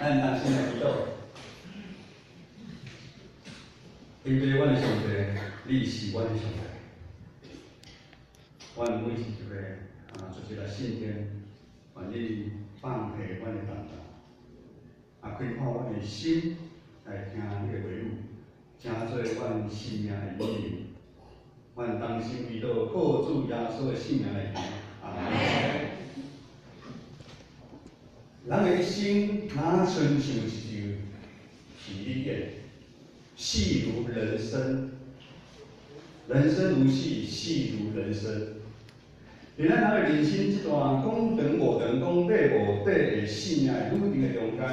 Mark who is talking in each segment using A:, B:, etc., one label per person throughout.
A: 咱同心來祈禱。天父，阮的上帝，你是阮的上帝。阮每一個啊，做一個信天，願你放下阮的擔當，啊，開闊阮的心來聽你的話語，成做阮生命的引領。阮同心祈禱，靠主耶穌的聖名來求，阿們。人的一生若親像一場戲咧演，戲如人生，人生如戲，戲如人生。佇咱人的人生這段講長無長、講短無短的生命的旅程的中間，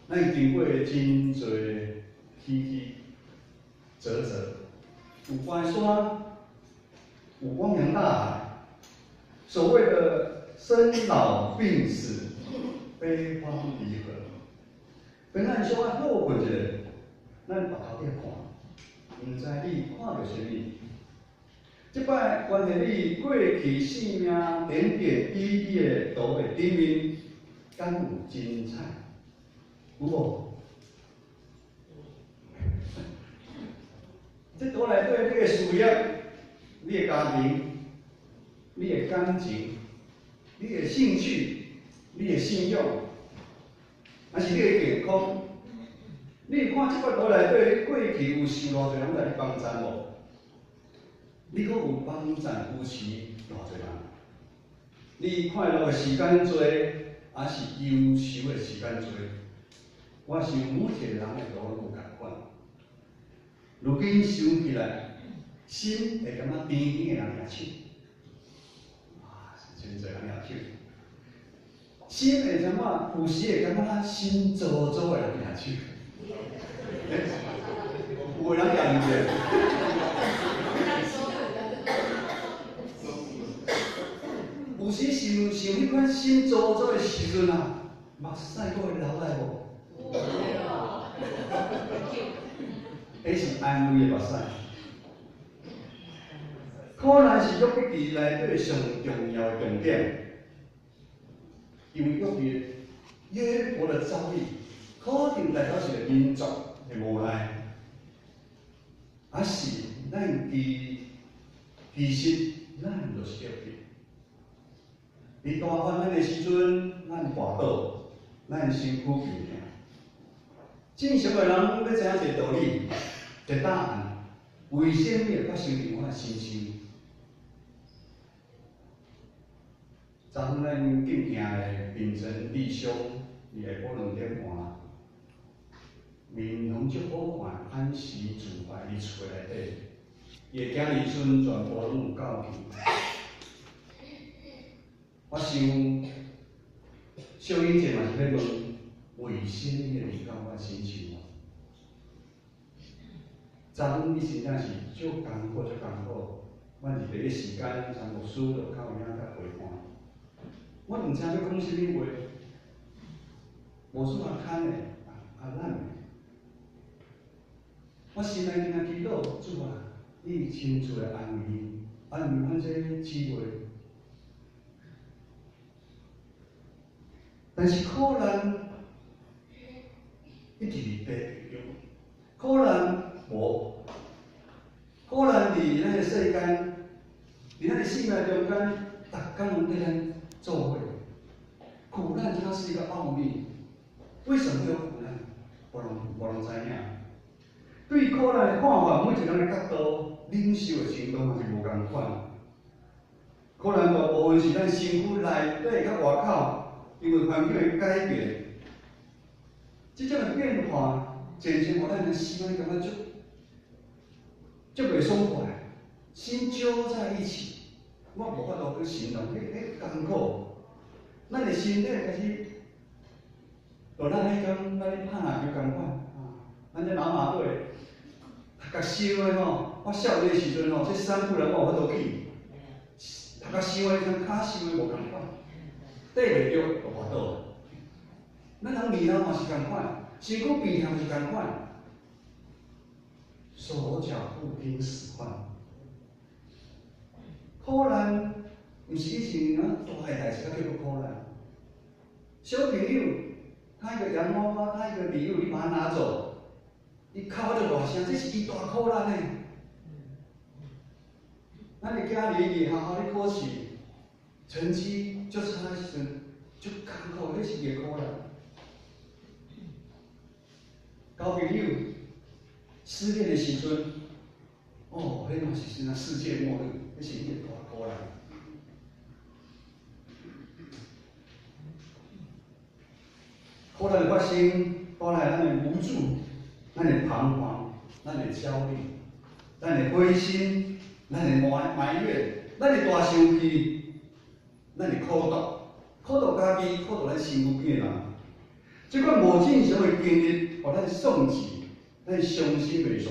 A: 咱經過真濟起起折折，有關山，有汪洋大海，所謂的生老病死、悲歡離合。等咱小可歇睏一下，咱目頭頂看，毋知你看著啥物？這擺關係你過去生命點點滴滴的圖的頂面，敢有精彩？有無？這圖內底你的事業、你的家庭、你的感情、你的興趣、你的信仰，還是你的健康？你看這擺圖內底，你過去有受偌濟人來幫贊無？你閣有幫贊扶持偌濟人？你快樂的時間濟，還是憂愁的時間濟？我想每一個人的圖攏無仝款。如今想起來，心會感覺甜甜的人舉手，啊，是真濟人舉手。心會感覺有時會感覺心糟糟的人舉手。欸，有的人舉者。有時想想彼款心糟糟的時陣啊，目屎閣會流來無？彼是安慰的目屎。苦難是約筆記內底上重要的重點，因為約筆約伯的遭遇，可能代表是個民族的無奈，還是咱其實咱就是約筆。佇大患難的時陣，咱跋倒，咱身軀受疼。正常的人欲知影一個道理，一個答案，為啥物會發生佇我的身上？昨昏咱敬聽的秉承弟兄佇下晡2點半，面容足好看，按時自在佇厝內底，伊的囝兒孫全部攏有到去。我想，小英姐嘛是欲問，為啥物會臨到我身上？昨昏伊真正是足艱苦，足艱苦。阮佇第一時間，張牧師就到遐佮陪伴。我毋知欲講啥物話，無什麼牽的，啊咱的。我心內定定祈禱，主啊，你親自來安慰伊，安慰阮這姊妹。但是苦難一直佇地中，苦難無，苦難佇咱的世間，佇咱的生命中間，逐工攏綴咱做伙。苦難它是一個奧秘，為什麼會有苦難？無人無人知影。對苦難的看法，每一個人的角度、忍受的程度嘛是無仝款。可能大部分是咱身軀內底佮外口。因為環境的改變，這種的變化，漸漸予咱的心感覺足足袂爽快，心揪在一起，我無法度去形容，彼彼艱苦。咱的身體開始，就咱彼工咱咧拍籃球仝款，啊，咱這老馬隊，讀甲傷的吼，我少年的時陣吼，這三步人我有法度去，讀甲傷的跟跤傷的無仝款。綴袂著就跋倒。咱人年老嘛是仝款，身軀病痛是仝款，手腳不聽使喚。苦難毋是以前啊大个代誌才叫做苦難。小朋友他一個洋娃娃，他一個禮物，你把它拿走，伊哭就大聲，這是伊大苦難呢。咱的囝兒佇學校咧考試，成績足差的時陣，足艱苦，彼是伊的苦難。交朋友失戀的時陣，哦，彼嘛是像世界末日，彼是伊的大苦難。苦難的發生，帶來咱的無助，咱的彷徨，咱的焦慮，咱的灰心，咱的埋怨，咱的大生氣，咱的苦毒，苦毒家己，苦毒咱身軀邊的人。這款無正常的經歷，予咱喪志，咱傷心袂煞。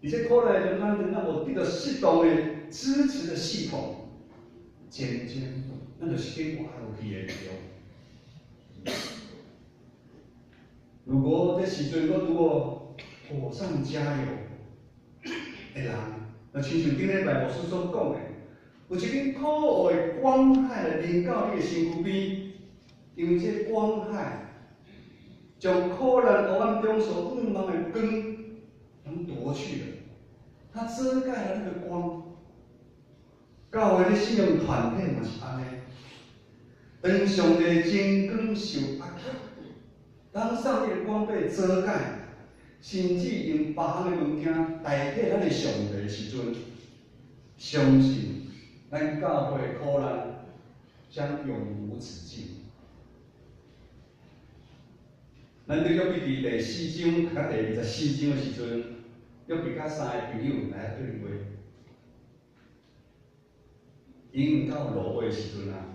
A: 而且苦難中間，咱無得到適當的支持的系統，漸漸，咱就是去活落去的對。如果這時陣閣拄好火上加油的人，若親像頂禮拜牧師所講的，有一間可惡的光海來臨到你的身軀邊，因為這光海將苦難黑暗中所向望的光攏奪去了，它遮蓋了那個光。教會的信仰團體嘛是按呢，當上帝真光受壓抑，當上帝的光被遮蓋，甚至用別項的物件代替咱的上帝的時陣，相信咱教會的苦難將永無止境。咱對約伯記第四章讀到第二十四章的時陣，約伯佮三个朋友來對話。已經到落尾的時陣啊，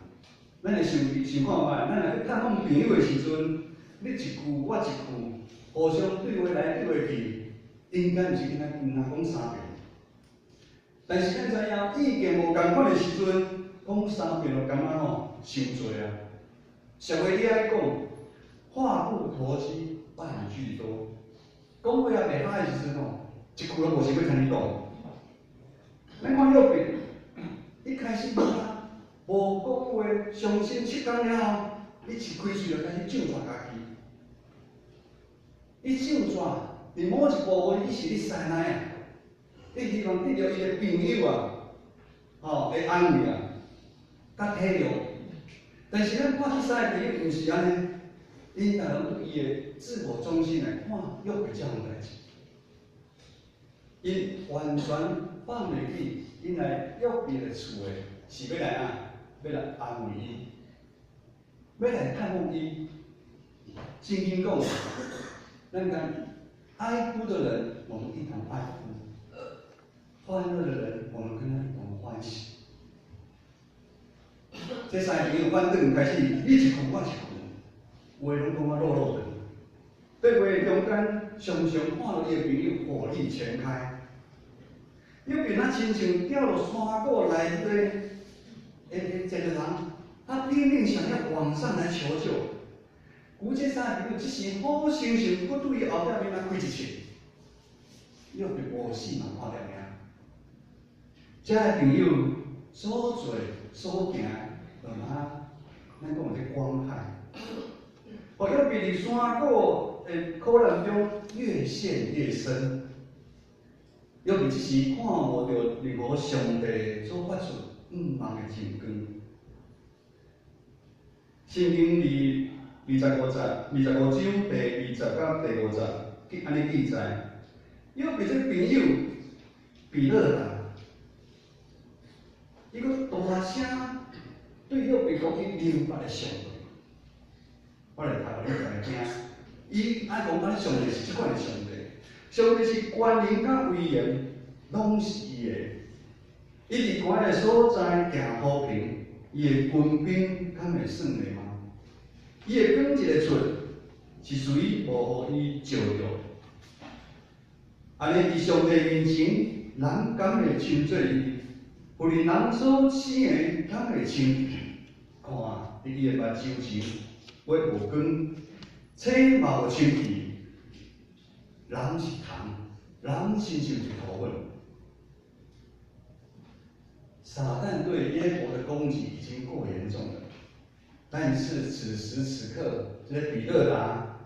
A: 咱會想想看覓，咱若去探訪朋友的時陣，你一句我一句，互相對話來對話去，應該毋是敢若講三遍。但是咱知影意見無仝款的時陣，講三遍就感覺吼傷濟啊。俗話你愛講，話不投機半句多，講話也袂歹的時陣吼，一句攏無想欲聽你講。咱看約伯，一開始無講話，傷心7工了後，伊一開喙就開始咒詛家己。伊咒詛，佇某一部分，伊是咧師奶啊，伊希望得著伊的朋友啊，吼的安慰啊，佮體諒。但是咱看這三个朋友毋是按呢，𪜶逐人對伊的自我中心來看約伯這項代誌，𪜶完全放袂記，𪜶來約伯的厝的是欲來按，欲來安慰伊，欲來探訪伊。聖經講，咱講哀哭的人，我們一同哀哭；歡樂的人，我們跟他一同歡喜。這三個朋友反轉開始，你一句我一句，話攏講啊落落長。對話中間，常常看著伊的朋友火力全開，約伯若親像掉落山谷內底的一個人，他拼命想要往上來求救。有這三個朋友，這時好生生，閣對伊後壁面仔開一槍，約伯無死嘛看著爾。這个朋友所做所行，就若咱講的這光海，予約伯佇山谷的苦難中越陷越深。約伯這時看無著任何上帝所發出向望的真光。聖經佇25節、25章第二節到第五節，記按呢記載，約伯這个朋友比勒達，伊閣大聲對約伯講伊明白的上帝，我來讀予恁大家聽。伊愛講咱上帝是這款的上帝，上帝是權能佮威嚴，攏是伊的。伊佇懸的所在行和平，伊的軍兵敢會算的嗎？伊的光一个出，是誰無予伊照著？按呢佇上帝面前，人敢會稱做伊？婦人人所生的，敢會清？看，佇伊的目睭前，月無光，星嘛無清氣。人是蟲，人親像一塗粉。撒旦對約伯的攻擊已經夠嚴重了。但是此時此刻，這个比勒達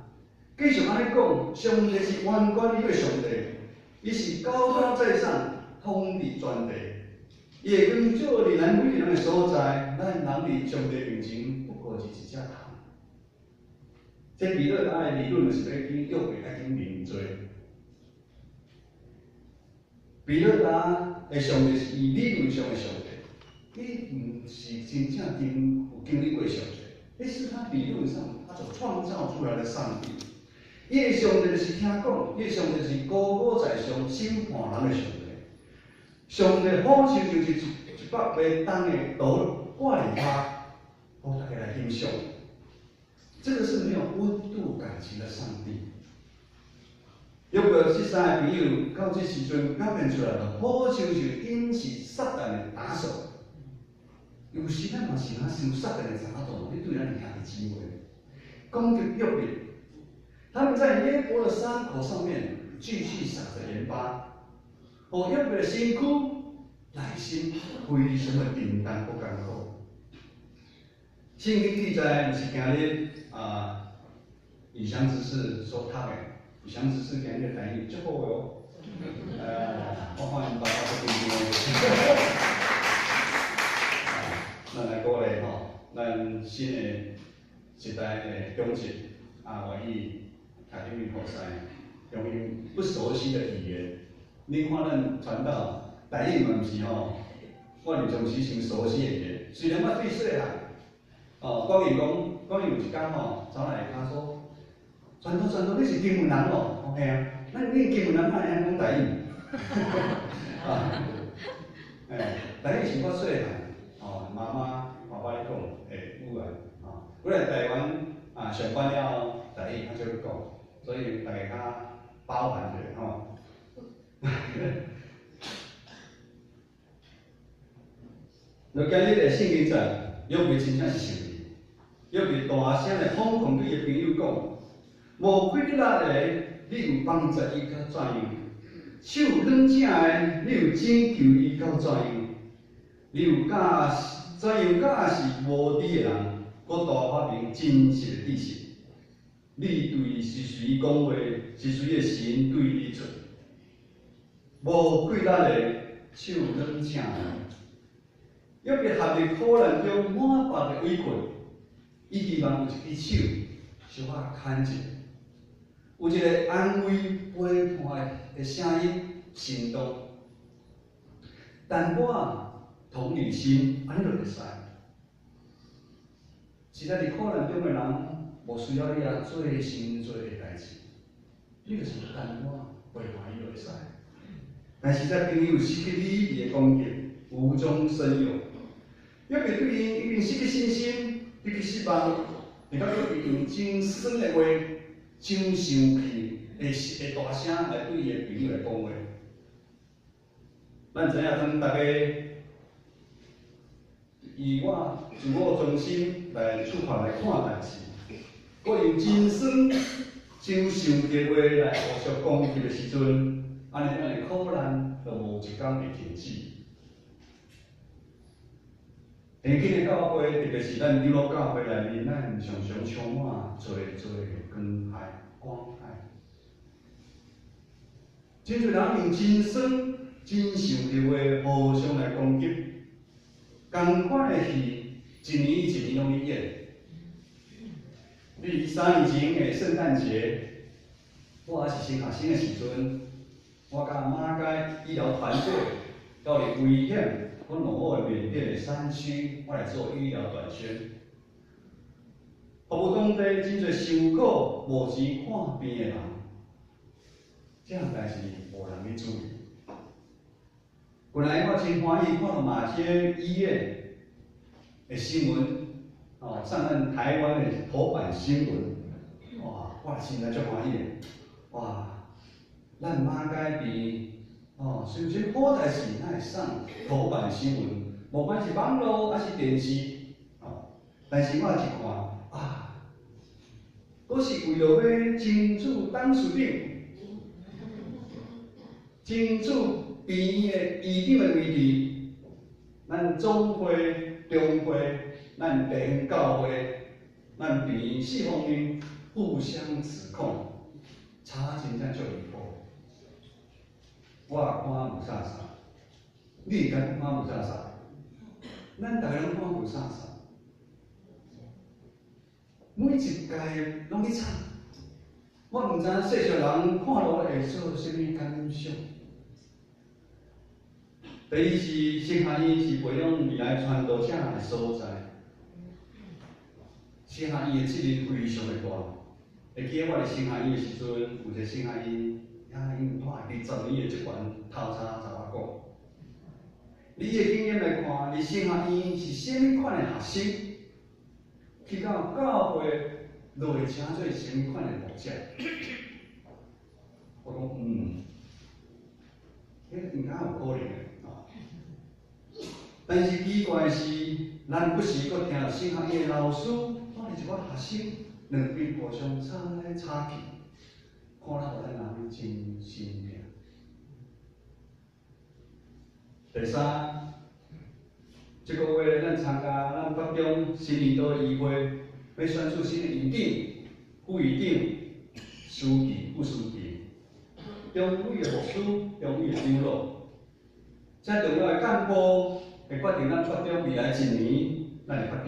A: 繼續按呢講，上帝是萬軍之上帝，伊是高高在上，統治全地。伊會光照佇咱每一個人的所在，咱人佇上帝面前不過是一隻蟲。這比勒達的理論就是欲緊約伯愛緊認罪。比勒達的上帝是伊理論上的上帝，伊毋是真正經有經歷過上帝，彼是他理論上他所創造出來的上帝。伊的上帝就是聽講，伊的上帝是高高在上審判人的上帝。上帝好親像是一百袂重的刀掛佇跤，予大家來欣賞。這個是沒有溫度感情的上帝。約伯這三个朋友到這時陣表現出來，就好親像𪜶是撒旦的打手。有時咱嘛是若像撒旦的打手，你對咱的兄弟姊妹攻擊約伯，他們在約伯的傷口上面繼續撒著鹽巴。予約伯的身軀內心非常的沉重閣艱苦。聖經記載，毋是今日啊，以翔執事所讀的，以翔執事今日台語足好的哦。我看𪜶爸爸足緊張的。咱來鼓勵吼，咱新的一代的長執啊，願意徛頂面服侍，用𪜶不熟悉的語言。你看咱傳道台語嘛毋是吼，我平常時傷熟悉的語言。雖然我對細漢，哦，講伊講，講伊有一工吼，走來下跤說，傳道傳道，你是金門人哦？哦，嘿啊，那你金門人哪會曉講台語？啊，欸，台語是我細漢，哦，媽媽爸爸咧講，欸，語言，啊，過來台灣啊上班了後，台語較少講，所以大家較包涵者吼。那今日的聖經節，約伯真正是受氣，約伯大聲的瘋狂對伊的朋友講：無氣力的，你有幫助伊到怎樣？手軟正的，你有拯救伊到怎樣？你有教怎樣教示無知的人，閣大發明真實的知識？你對是誰講話？是誰的神對你說？無氣力的，手軟正的，約伯陷入苦難中滿腹的委困，伊希望有一支手小可牽者，有一個安慰陪伴的聲音行動，淡薄仔同理心，按呢就會使。實在佇苦難中的人，無需要你來做傷濟的代誌，你就是淡薄仔陪伴伊就會使。但是這朋友失去理智的攻擊，無中生有。約伯對𪜶已經失去信心，失去失望，而且閣用真酸的話、真生氣的的大聲來對伊的朋友來講話。咱知影，當大家以我自我中心來出發來看代誌，閣用真酸、真生氣的話來互相攻擊的時陣，按呢，咱的苦難就無一工會停止。現今的教會，特別是咱長老教會內面，咱常常充滿濟濟的關懷、關愛。真濟人用真酸、真生氣的話互相來攻擊，仝款的戲，一年一年攏咧演。比如3年前的聖誕節，我猶是新學生的時陣，我佮馬偕醫療團隊到佇危險、閣落後的緬甸的山區，我來做醫療短宣，服務當地真濟受苦、無錢看病的人，這項代誌無人去注意。近來我真歡喜看到馬偕醫院的新聞，哦，上咱台灣的頭版新聞，哇，我心內足歡喜的，哇！咱馬偕病院，哦，是毋是好代誌？咱會上頭版新聞，無管是網路抑是電視，哦，但是我一看，啊，閣是為著欲爭取董事長，爭取病院的院長的位置，咱總會、中會咱地方教會，咱邊四方面互相指控，吵真正足離譜。我看無啥啥，你敢看無啥啥？咱逐个攏看無啥啥。每一屆攏去吵，我毋知影世上人看落會做啥物感想。第二是神學院是培養未來傳道者的所在，神學院的責任非常的大。會記得我佇神學院的時陣，有一個神學院，遐已經帶20年的職員頭查查我講，你的經驗來看，佇神學院是啥物款的學生，去到教會就會成做啥物款的牧者？我講嗯，彼應該有可能的。但是奇怪的是，咱不時閣聽著神學院的老師，帶著一寡學生，兩邊互相吵來吵去，看了予咱人真心疼。第三，這個月咱參加咱北中新年度的議會，欲選出新的院長、副院長、書記、副書記、中委的牧師、中委的長老，這重要的幹部會決定咱北中未來一年咱的發展。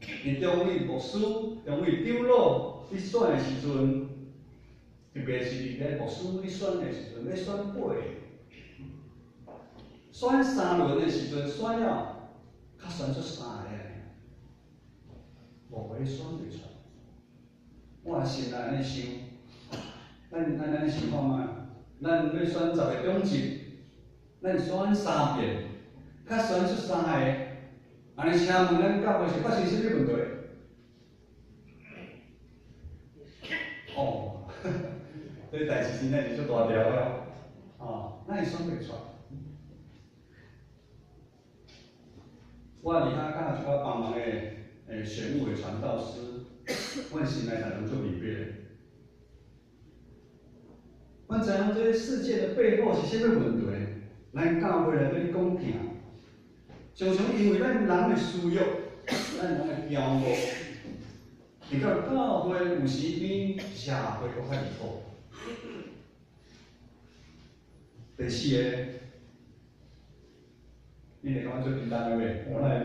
A: 佇中委牧師、中委長老咧選的時陣，特別是佇咧牧師咧選的時陣，欲選八個，選三輪的時陣，選了，較選出三個爾，五个選袂出來。我心內按呢想，咱按呢想看覓，咱欲選10個長執，咱選三遍，較選出三個，按呢請問咱教會是發生啥物問題？哦，這代誌真正是足大條的哦，哦，咱會選袂出來。我佇遐佮一寡幫忙的選務的傳道師，阮心內內攏足明白的。阮知影這個事件的背後是啥物問題，咱教會內底咧講疼，常常因為咱人的私欲，咱人的驕傲，佇到教會有時比社會閣較離譜。第四个，你會感覺足簡單的袂？我來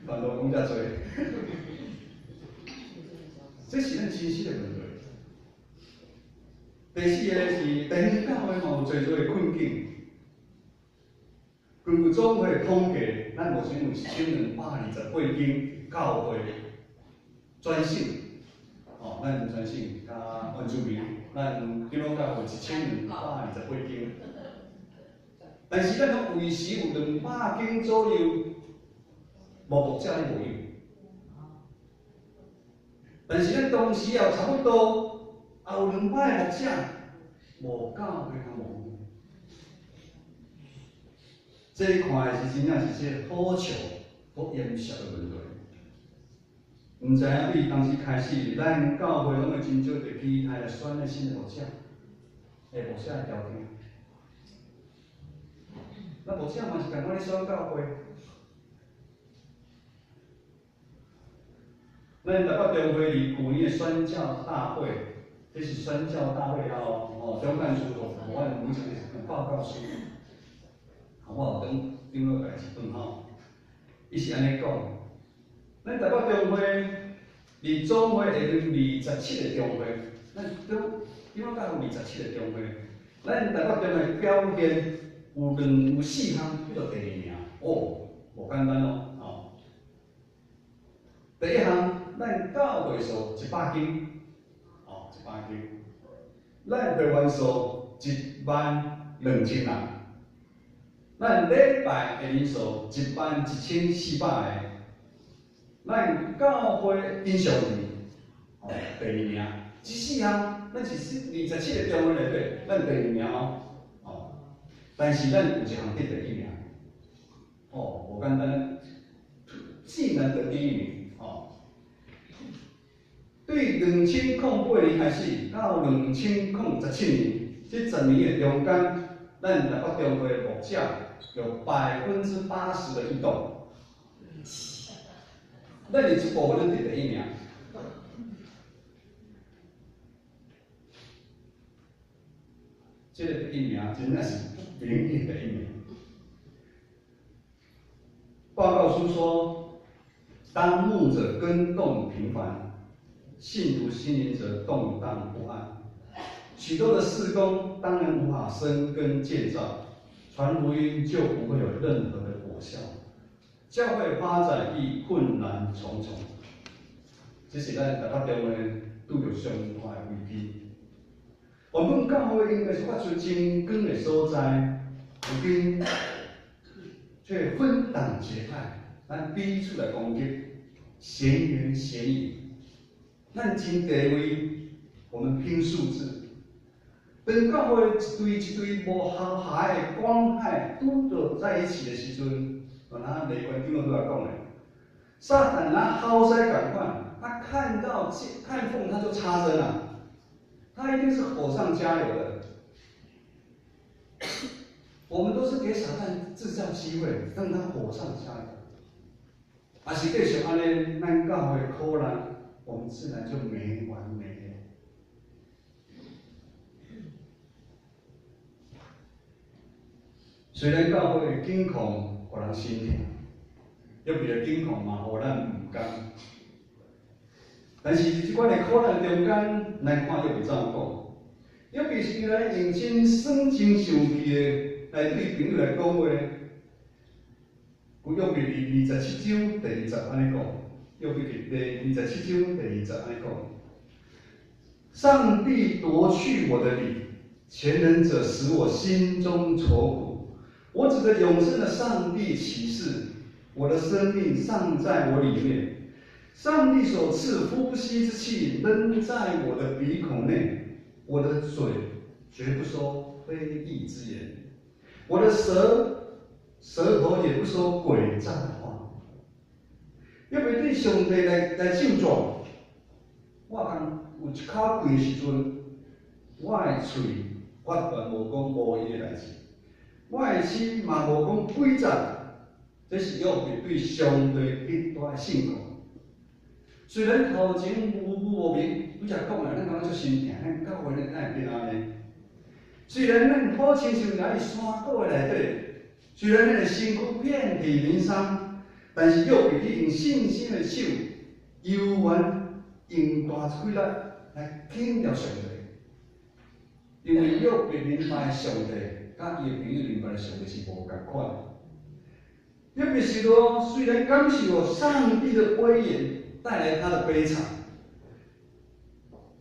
A: 傳道講遮濟，這是咱真實的問題。第四个是地方教會嘛有濟濟的困境。根據總會統計，咱目前有1228間教會全省，哦，咱全省佮原住民，咱長老教會1228間。但是咱攏維持有200間左右，無牧者咧無有。但是咱同時也有差不多，也有200個牧者，無教會通牧養。這看的是真正是這個好笑、好嚴肅的問題。毋知影對當時開始，咱教會攏會真少佇期待來選的新的牧者，牧者的條件。咱牧者嘛是仝款咧選教會。咱台北中會佇舊年的宣教大會，這是宣教大會了後，哦，總幹事予阮每一個報告書，我有轉長老家一份吼，伊是按呢講，咱台北中會佇總會下面27個中會，咱中長老教有27個中會，咱台北中會表現有四項叫做第二名，哦，無簡單哦，吼。第一項，咱教會數100間，哦，100間，咱會員數12000人，咱禮拜的人數11400個，咱教會影響力，哦，第二名，這四項，咱是27個中會內底，咱第二名哦，哦，但是咱有一項得第一名，哦，無簡單，竟然得第一名。對2008年開始到2017年，這10年的中間，咱台北中會的牧者有80%的異動。咱伫這部分咱佇第一名。這個第一名真正是不名譽第一名。報告書說，當牧者更動頻繁，信徒心靈則動盪不安，許多的事工當然無法生根建造，傳福音就不會有任何的果效，教會發展亦困難重重。這是咱台北中的拄著上大的危機。原本教會應該是發出真光的所在，如今卻分黨結派，咱彼此來攻擊，閒言閒語，咱爭地位，我們拼數字。當教會一堆一堆無和諧的光海拄著在一起的時陣，就若雷關長老拄仔講的，撒旦若好勢仝款，他看到看縫他就插針了。他一定是火上加油的。我們都是給撒旦製造機會，讓他火上加油。啊，是繼續按呢，咱教會苦難，我們自然就沒完沒了。雖然教會的境況予人心疼，約伯的境況嘛，予咱毋甘。但是佇這款的苦難中間，來看約伯怎講。約伯是來用真酸、真生氣的來對朋友來講話。約伯佇27章第2節按呢講，約伯佇第27章第2節按呢講：上帝奪去我的理，全能者使我心中愁苦。我指著永生的上帝起誓，我的生命尚在我裡面。上帝所賜呼吸之氣仍在我的鼻孔內，我的嘴絕不說非義之言，我的舌頭也不說詭詐的話。約伯對上帝來咒詛，我通有一口氣的時陣，我的喙發願無講無義的代誌，我的心嘛無講詭詐，這是約伯對上帝極大的信靠。雖然頭前無無明，拄才講的，咱感覺足心疼，咱教會咱會變按呢？雖然咱好親像佇山谷的內底，雖然咱的身軀遍體鱗傷，但是約伯去用信心的手，猶原用大氣力來緊牢上帝。因為約伯明白上帝，佮伊的朋友明白上帝是無仝款。約伯是說，雖然感受上帝的威嚴帶來他的悲慘，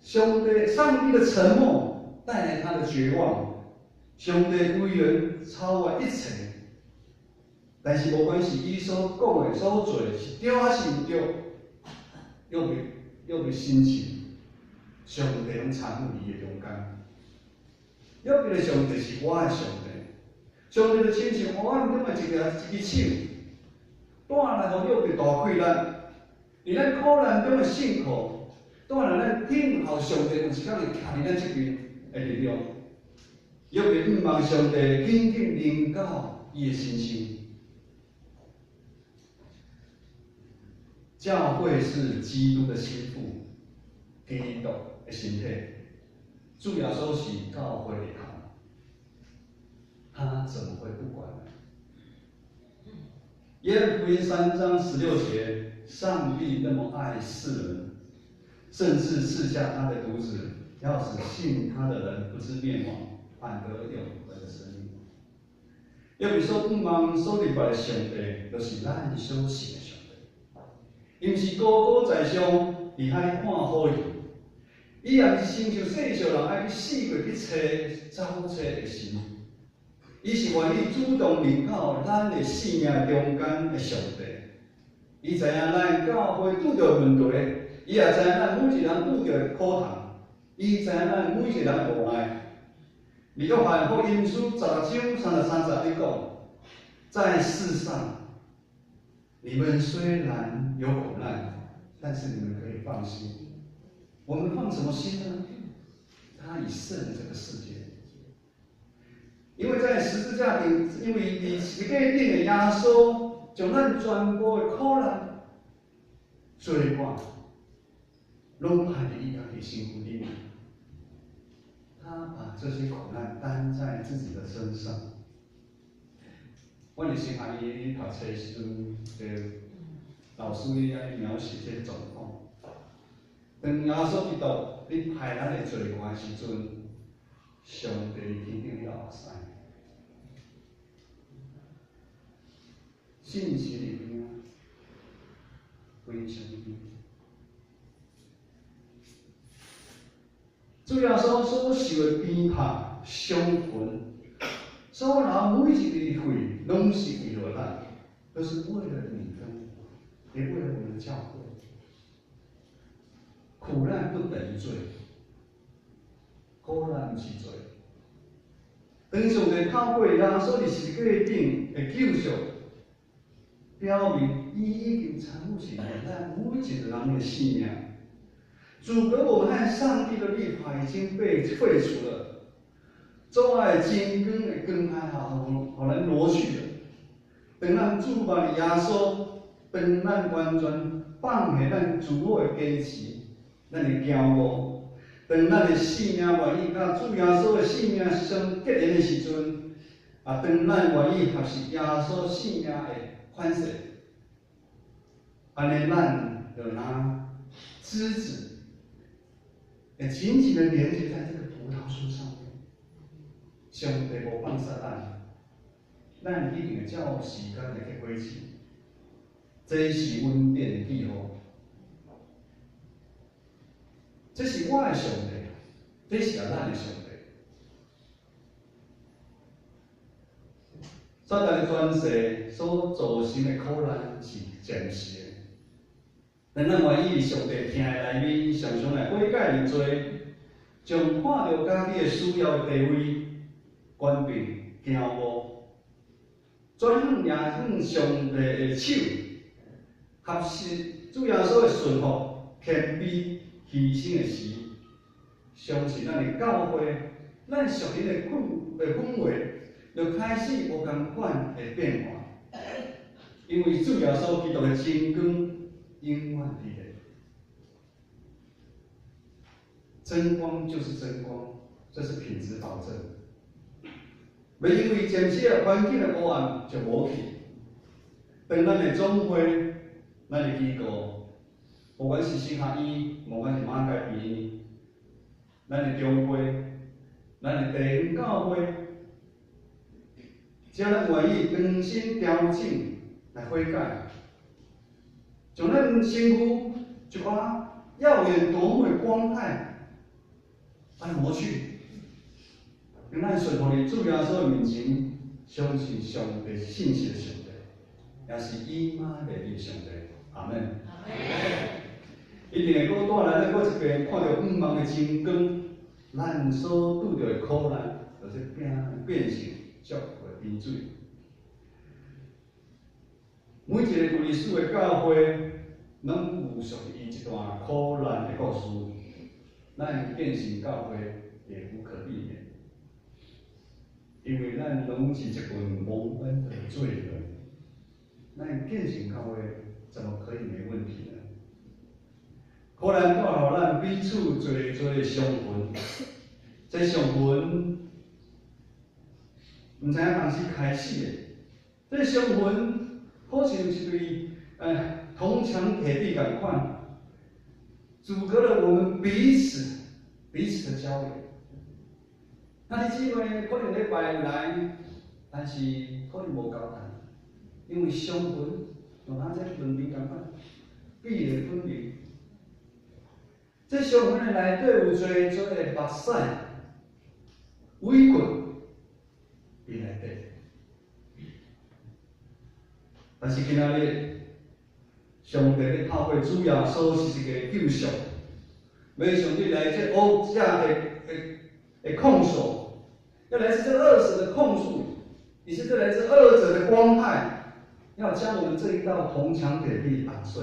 A: 上帝的沉默帶來他的絕望，上帝威嚴超越一切，但是無管是伊所講的、所做的是對還是毋對，約伯心情，上帝攏參與伊的中間。約伯的上帝是我的上帝，上帝就親像黑暗中的一支手，帶來予約伯大氣力。佇咱苦難中的信靠，帶來咱等候上帝有一天會徛佇咱這邊的力量。約伯向望上帝緊緊臨到伊的身上。教會是基督的心腹，基督的身體，主耶穌是教會的頭，他怎麼會不管呢？約翰福音3章16節。上帝那麼愛世人，甚至賜下他的獨子，要使信他的人不致滅亡，反得永恆的生命。約伯所向望、所禮拜的上帝，就是咱所信的上帝。伊毋是高高在上，佇遐咧看好戲，伊也毋是親像世上人愛去四界去尋找找的神。伊是願意主動臨到咱的生命中間的上帝。伊知影咱教會拄著問題，伊也知影咱每一個人拄著苦頭，伊知影咱每一個人的無奈。約翰福音書16章33節，伊講：在世上，你們雖然有苦難，但是你們可以放心。我們放什麼心呢？他已勝了這個世界。因為在十字架頂，因為佇十字架頂的耶穌，將咱全部的苦難罪過，攏擺佇伊家己身軀裡面。他把這些苦難擔在自己的身上。我佇神學院讀冊時陣，就老師伊按呢描寫這個狀況。當耶穌基督咧歹咱的罪過的時陣，上帝佇天頂咧流目屎。信心的邊，非常的邊。主耶穌所受的鞭拍、傷痕，所流每一滴血，攏是為了咱，都是為了你跟我，也為了我們的教會。苦難不等於罪，苦難毋是罪。當上帝透過耶穌佇十字架頂的救贖，表明伊已經參與是咱每一個人的生命。阻隔我們和上帝的律法已經被廢除了，阻礙真光的光害予咱挪去了。當咱注目佇耶穌，當咱完全放下咱自我的堅持，咱的驕傲，當咱的性命願意佮主耶穌的性命相結連的時陣，啊，當咱願意學習耶穌性命的款式，按呢咱就若枝子，會緊緊的連接在這個葡萄樹上面。上帝無放殺咱，咱一定會照時間來結果子。這是恩典的記號。這是我的上帝，這是咱的上帝。撒旦的權勢所造成的苦難是暫時的。但咱願意佇上帝疼的內面，常常來悔改認罪，將看著家己的需要的地位、權柄、驕傲，轉向掠向上帝的手，學習主耶穌的順服、謙卑、犧牲的時，相信咱的教會，咱屬靈的氛圍，就開始無仝款的變化，因為主耶穌基督的真光永遠佇咧。真光就是真光，這是品質保證。袂因為暫時的環境的黑暗就無去。當咱的總會、咱的機構，不管是神學院，不管是馬偕醫院，咱的中會、咱的地方教會，只要咱願意重新調整來悔改，將咱身軀一寡耀眼奪目的光害，來抹去，讓咱順服佇主耶穌的面前，相信上帝信實的上帝，也是以馬內利的上帝。阿門。一定會閣帶來咱閣一遍看著向望的真光，咱所拄著的苦難，就是變成祝福的泉水。每一個有歷史的教會，攏有屬於伊一段苦難的故事。咱建成教會也無可避免，因為咱攏是這群蒙恩的罪人。咱建成教會怎麼可以沒問題呢？苦難帶予咱彼此濟濟的傷痕，這傷痕毋知影當時開始的，這傷痕好像一對銅牆鐵壁仝款，阻隔了我們彼此彼此的交流。兄弟姊妹可能禮拜來，但是可能無交談，因為傷痕就若這門邊仝款，壁壘分明。這傷痕的內底有濟濟的目屎、委屈佇內底。但是今仔日，上帝欲透過主耶穌十字架的救贖，欲上帝來這惡者的控訴，要來自這惡者的控訴，也是這來自惡者的光害，要將我們這一道銅牆鐵壁打碎。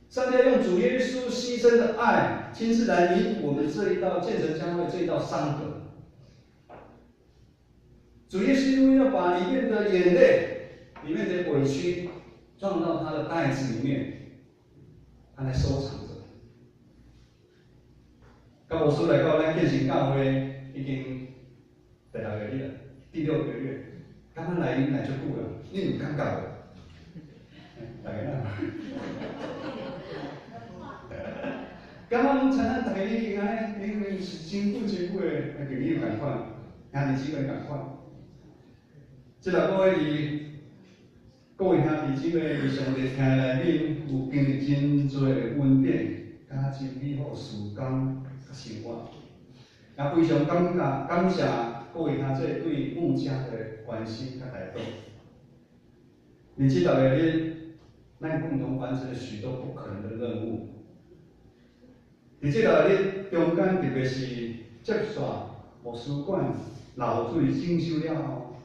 A: 上帝用主耶穌犧牲的愛，親自來彌補我們這一道建成教會這一道傷痕。主耶穌要把裡面的眼淚、裡面的委屈裝到他的袋子裡面，按呢收藏著。甲牧師來到咱建成教會已經第六個月，第六個月，感覺來來足久啦，你有感覺無？大家哪？感覺阮親咱逐家已經按呢，已經是真久真久的朋友仝款，兄弟姊妹仝款。這六個月裡，各位兄弟姊妹佇上帝疼內面有經歷真濟的恩典，佮真美好時光佮生活。也非常感謝感謝各位兄弟對牧者的關心佮代禱。佇這六個月，咱共同完成了許多不可能的任務。佇這六個月中間，特別是接線牧師館漏水整修了後，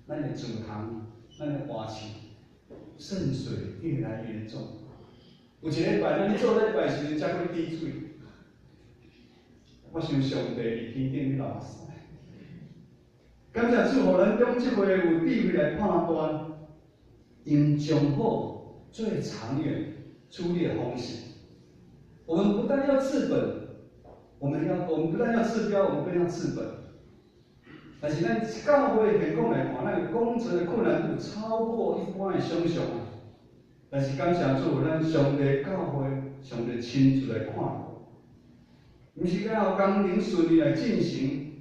A: 咱的祠堂、咱的花池滲水越來越嚴重。有一禮拜，咱咧做禮拜時陣，才閣滴水。我想上帝佇天頂咧流目屎。感謝主，予咱中這回有智慧來判斷，用上好、最長遠處理的方式。我們不但要治本，我們不但要治標，我們更要治本。但是咱教會現況來看，咱工程的困難度超過一般的想象啊！但是感謝主，咱上帝教會，上帝親自來看顧，毋是干焦工程順利來進行，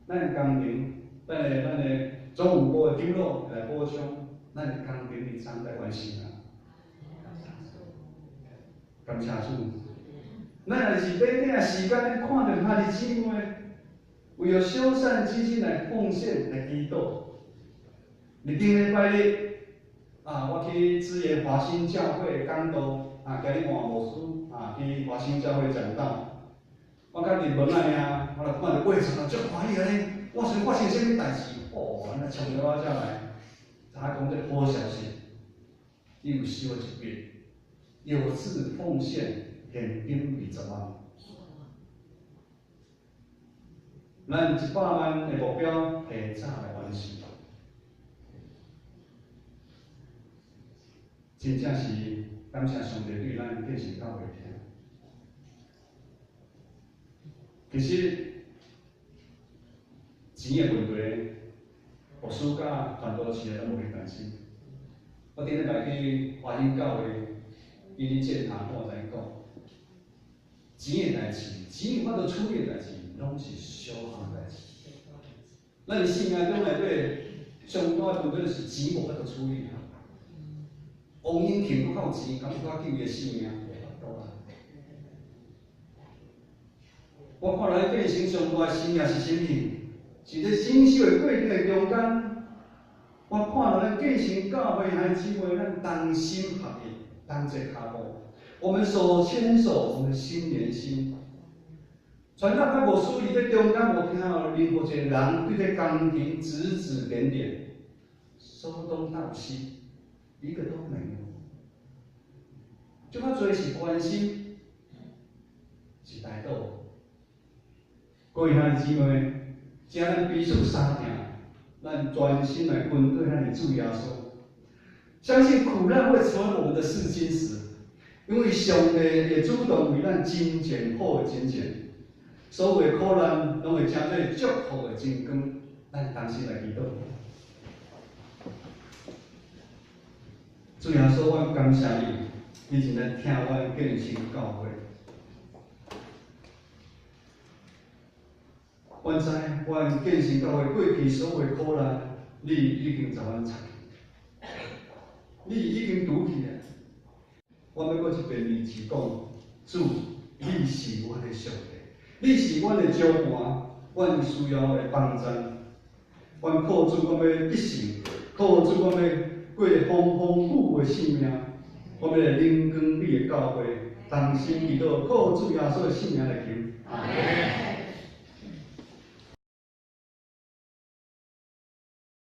A: 咱工程，咱的總務部的長老來補充，咱的工程佇彰來完成啊！感謝主，咱若是短短的時間，看著兄弟姊妹為著修繕基金來奉獻來祈禱。佇頂禮拜日，啊，我去支援華興教會講道，啊，今日換牧師，啊，去華興教會講道。我剛入門仔爾，我就看著過程啊，足歡喜按呢。我想發生啥物代誌？哦，按呢衝入我遮來，知影講這好消息，伊有收一筆有志奉獻現金20萬。咱100萬的目標提早來完成，真正是感謝上帝對咱建成教會疼。其實錢的問題，牧師佮傳道士攏無去擔心。我頂禮拜去華興教會，伊咧建堂，我知影講，錢的代誌，錢有法度處理的代誌，攏是小項代誌。咱的生命中內底上大的問題就是錢無法度處理。王永慶閣較有錢，敢閣較救伊的性命？無法度啊！我看來建成上大的生命是啥物？是咧整修的過程的中間，我看著咱建成教會兄弟姊妹，咱同心合意，同齊跤步。我們手牽手，我們心連心。傳道佮牧師佇這中間無聽到任何一個人對這工程指指點點，說東道西，一個都沒有。這較濟是關心，是代禱。各位兄弟姊妹，請咱彼此相疼，咱專心來跟隨咱的主耶穌。相信苦難會成為我們的試金石，因為上帝會主動為咱真正好的金錢。所有的苦難攏會成做祝福的真光，咱同心來祈禱。主耶穌，阮感謝你，你真正疼阮建成教會。阮知，阮建成教會過去所有的苦難，你已經共阮擦去，你已經拄去啊！我欲閣一遍二次講，主，你是阮的上帝，你是阮的招盤，阮需要的幫助。阮靠主，阮欲得勝；靠主，阮欲過風風雨雨的生命。阮欲來靈光你的教會，同心祈禱，靠主耶穌的聖名來求。阿門。